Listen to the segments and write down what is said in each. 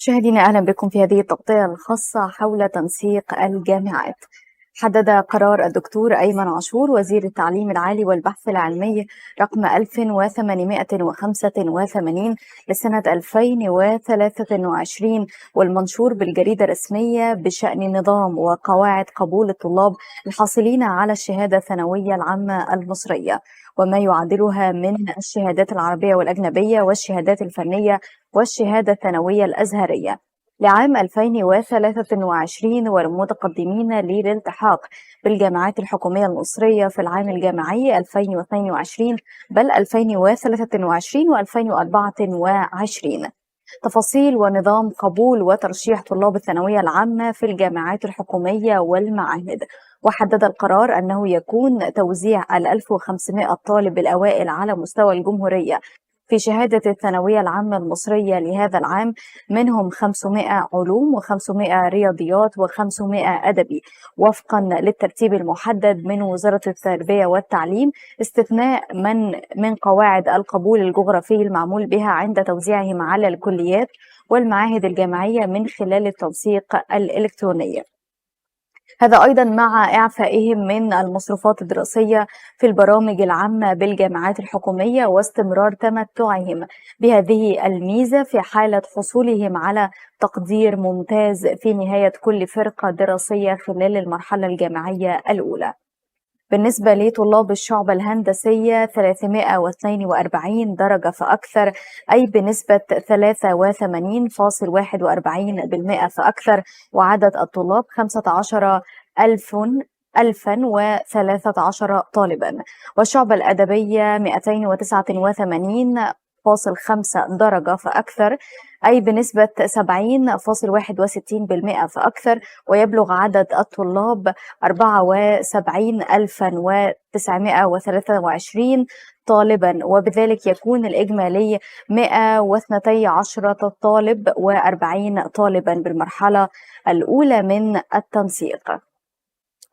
مشاهدينا أهلا بكم في هذه التغطية الخاصة حول تنسيق الجامعات. حدد قرار الدكتور أيمن عاشور وزير التعليم العالي والبحث العلمي رقم 1885 لسنة 2023 والمنشور بالجريدة الرسمية بشأن نظام وقواعد قبول الطلاب الحاصلين على الشهادة الثانوية العامة المصرية وما يعادلها من الشهادات العربية والأجنبية والشهادات الفنية والشهادة الثانوية الأزهرية لعام 2023 والمتقدمين للالتحاق بالجامعات الحكومية المصرية في العام الجامعي 2022 بل 2023 و2024. تفاصيل ونظام قبول وترشيح طلاب الثانوية العامة في الجامعات الحكومية والمعاهد. وحدد القرار أنه يكون توزيع 1500 طالب الأوائل على مستوى الجمهورية في شهادة الثانوية العامة المصرية لهذا العام، منهم 500 علوم و500 رياضيات و500 أدبي وفقا للترتيب المحدد من وزارة التربية والتعليم، استثناء من قواعد القبول الجغرافي المعمول بها عند توزيعهم على الكليات والمعاهد الجامعية من خلال التنسيق الإلكتروني. هذا أيضا مع إعفائهم من المصروفات الدراسية في البرامج العامة بالجامعات الحكومية واستمرار تمتعهم بهذه الميزة في حالة حصولهم على تقدير ممتاز في نهاية كل فرقة دراسية خلال المرحلة الجامعية الأولى. بالنسبة لطلاب الشعبة الهندسية 342 درجة فأكثر، أي بنسبة 83.41% فأكثر، وعدد الطلاب 15,013 طالبا. والشعبة الأدبية 289.5 درجة فأكثر، أي بنسبة 70.61% فأكثر، ويبلغ عدد الطلاب 74,923 طالبا، وبذلك يكون الإجمالي 112 طالب و40 طالبا بالمرحلة الأولى من التنسيق.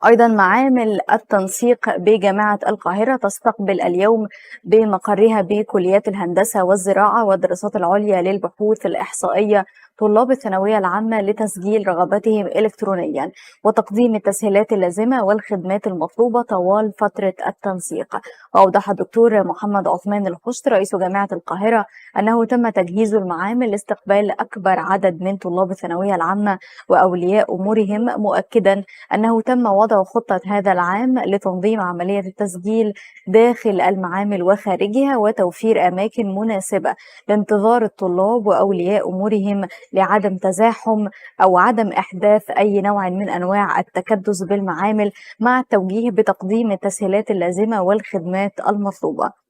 أيضا معامل التنسيق بجامعة القاهرة تستقبل اليوم بمقرها بكليات الهندسة والزراعة والدراسات العليا للبحوث الإحصائية طلاب الثانوية العامة لتسجيل رغباتهم إلكترونيا وتقديم التسهيلات اللازمة والخدمات المطلوبة طوال فترة التنسيق. وأوضح الدكتور محمد عثمان الخشت رئيس جامعة القاهرة أنه تم تجهيز المعامل لاستقبال أكبر عدد من طلاب الثانوية العامة وأولياء أمورهم، مؤكدا أنه تم وضع خطة هذا العام لتنظيم عملية التسجيل داخل المعامل وخارجها وتوفير أماكن مناسبة لانتظار الطلاب وأولياء أمورهم لعدم تزاحم أو عدم إحداث أي نوع من أنواع التكدس بالمعامل، مع التوجيه بتقديم التسهيلات اللازمة والخدمات المطلوبة.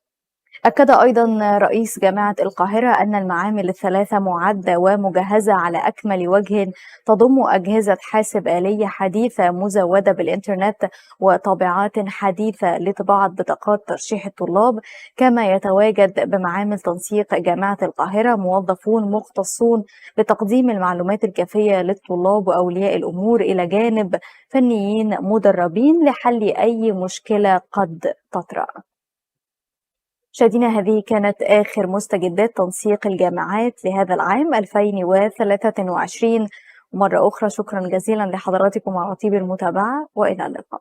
أكد أيضا رئيس جامعة القاهرة أن المعامل الثلاثة معدة ومجهزة على أكمل وجه، تضم أجهزة حاسب آلية حديثة مزودة بالإنترنت وطابعات حديثة لطباعة بطاقات ترشيح الطلاب، كما يتواجد بمعامل تنسيق جامعة القاهرة موظفون مختصون لتقديم المعلومات الكافية للطلاب وأولياء الأمور، إلى جانب فنيين مدربين لحل أي مشكلة قد تطرأ. مشاهدينا، هذه كانت آخر مستجدات تنسيق الجامعات لهذا العام 2023. ومرة أخرى شكرا جزيلا لحضراتكم على طيب المتابعة، وإلى اللقاء.